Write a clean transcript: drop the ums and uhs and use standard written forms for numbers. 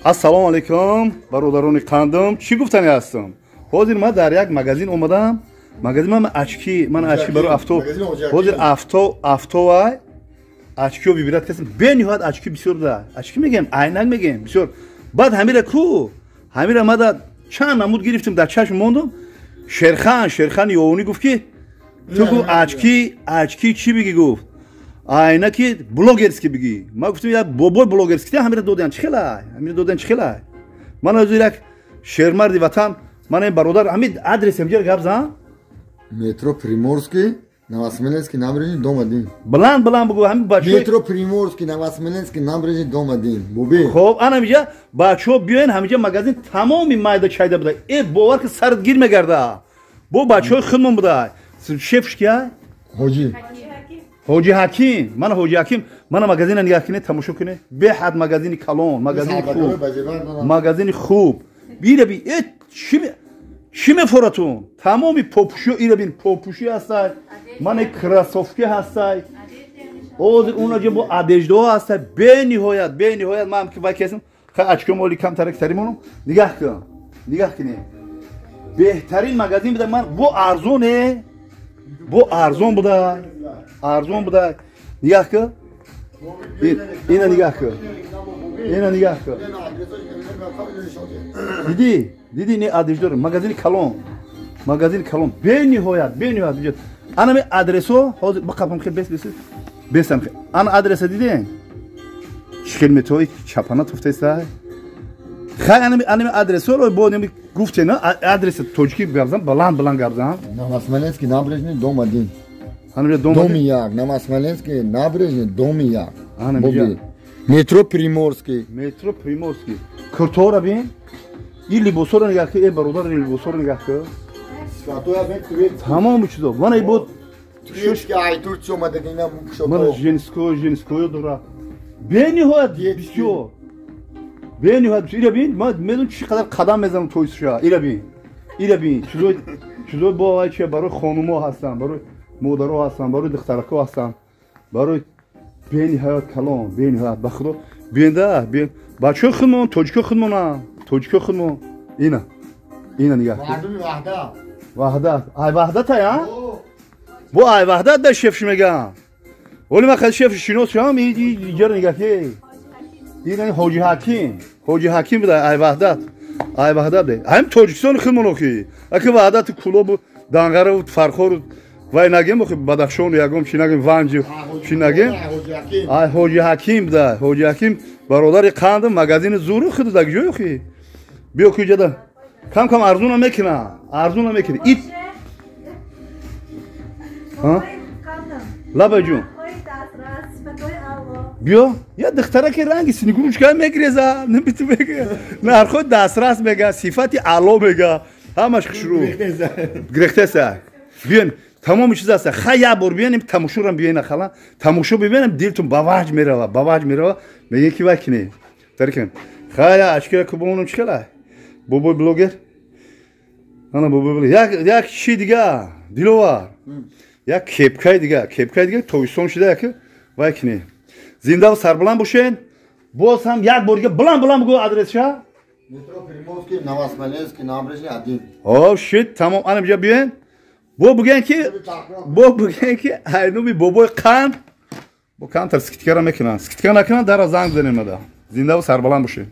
Ассалому алайкум, бародарони қандам. Чӣ гуфтани ҳастам? Ҳозир ман дар як магазин омадам. Магазин ман очки, ман очки барои авто. Ҳозир авто, автовай очкио выбирать кардам. Бениҳоят очки бисёр буда. Очки мегем, айнак мегем, бисёр. Баъд ҳамира ку? Ҳамира мада чанд намуд гирифтем, дар чашм мондум. Шерхан, Шерхан Ёвонӣ гуфт ки ту гуфт очки, очки чӣ бигӣ гуфт? Айнаки блогерский бигӣ. Ман гуфтам як бобой блогерский ҳамира доданд чӣ хелай? Ҳамира доданд чӣ хелай? Ман аз як шермарди ватан, ман ин бародар ҳамин адрес ҳамҷа гап зан. Метро Приморский, Новосмоленский, набережный, дом 1. Баланд баланд бугу ҳамин бачаҳо. Метро Приморский, Новосмоленский, набережный, дом 1. Буби. Хоб, ана ҳаминҷа бачаҳо биёен, ҳаминҷа магазин тамоми майда чайда буда. Э, бовар ки сарат гир мегарда. Бо бачаҳои худмон буда. Шефш кия? Ҳоҷи. Ҳоҷи Ҳаким. Мана Ҳоҷи Ҳаким. Мана магазина нигоҳ кунед, тамошо кунед. Беҳад магазини калон, магазини хуб. Магазини хуб. Бира би, э, чӣ мефоратун? Тамоми попушиё ира бин, попуши ҳастай, мана кроссовки ҳастай. Ҳозир унаҷа бо одеждаҳо ҳастай. Бениҳоят, бениҳоят ман ки вай кесам, хай очком оли камтарак тари монам. Нигоҳ кун. Нигоҳ кунед. Беҳтарин магазин буда, ман бо арзоне, бо арзон буда, арзон буда. Нигоҳ кун. Ина нигоҳ кун. Ина нигоҳ кун. Дидӣ? Дидӣ не одеждор, магазини калон. Магазини калон. Бениҳоят, бениҳоят. Ана ми адресо, ҳозир бақапам хел бес бес. Бесам хел. Ана адреса диден? Чӣ хел метои чапана туфтеса? Хай ана ми адресоро бо неми гуфтена, адреса тоҷикӣ гап зан, баланд баланд гап зан. Новосмоленский, набережный, дом 1. Ана дом 1. Доми 1, Новосмоленский, набережный, дом 1. Ана миҷа. Метро Приморский. Метро Приморский. Куртора бин? Ин либосоро нигоҳ кун, э бародар, ин либосоро нигоҳ кун. Тамоми чизо. Мана бод мана женское, женское дора. Бениҳоят бисёр. Бениҳоят бисёр. Ира бин, ман медонам чӣ қадар қадам мезанам тойсуша. Ира бин. Ира бин. Чизои чизои бо вай чи барои хонумо ҳастанд, барои модаро ҳастанд, барои духтарако ҳастанд. Барои бениҳоят калон, бениҳоят ба худо. Бинда, бин. Бачаҳои худмон, тоҷикои худмонанд. Тоҷикои худмон. Ина. Ина нигоҳ кун. Мардуми Ваҳдат. Ваҳдат. Ай Ваҳдат ай, а? Бо ай Ваҳдат да шефш мегам. Вале ман хеле шеф шинос шудам, иҷара нигоҳ ки. Ин Ҳоҷи Ҳаким. Ҳоҷи Ҳаким буда ай Ваҳдат. Ай Ваҳдат де. Ҳам Тоҷикистони худмон охи. Аки Ваҳдат Кулобу Данғараву Фархору вай нагем охи Бадахшону ягом чи нагем Ванҷу чи нагем. Ай Ҳоҷи Ҳаким буда. Ҳоҷи Ҳаким бародари қандам магазини зуру худ даг ҷой охи. Биё куҷада. Кам кам арзуна мекуна. Арзуна мекуна. Ит. Ҳа? Лаба ҷун. Биё, я духтараки ранги снегурочка мегреза, набиту мега. Нархои дастрас мега, сифати аъло мега. Ҳамаш хушрӯ. Гирехтеса. Биён, тамоми чиз аст. Хай як бор биёнем, тамошорам биён ахала. Тамошо бибинем, дилтон ба ваҷ мерава, ба ваҷ мерава. Меге ки вай кине. Тарикем. Хай очкира кубонум чӣ хела? Бобой блогер. Ана бобой блогер. Як як чи дига, Диловар. Як кепкаи дига, кепкаи дига тобистон шуда як вай кине. Зинда ва сарбаланд бошен. Боз ҳам як бор дига баланд баланд бугӯ адресша. Метро Приморский, Новосмоленский, набережный 1. О, шит, тамом, ана бижа биёен. Бо бугӯен ки, бо бугӯен ки айнуми бобои қанд бо камтар скидкара мекунанд. Скидка накунанд, дара занг занем мада. Зинда ва сарбаланд бошед.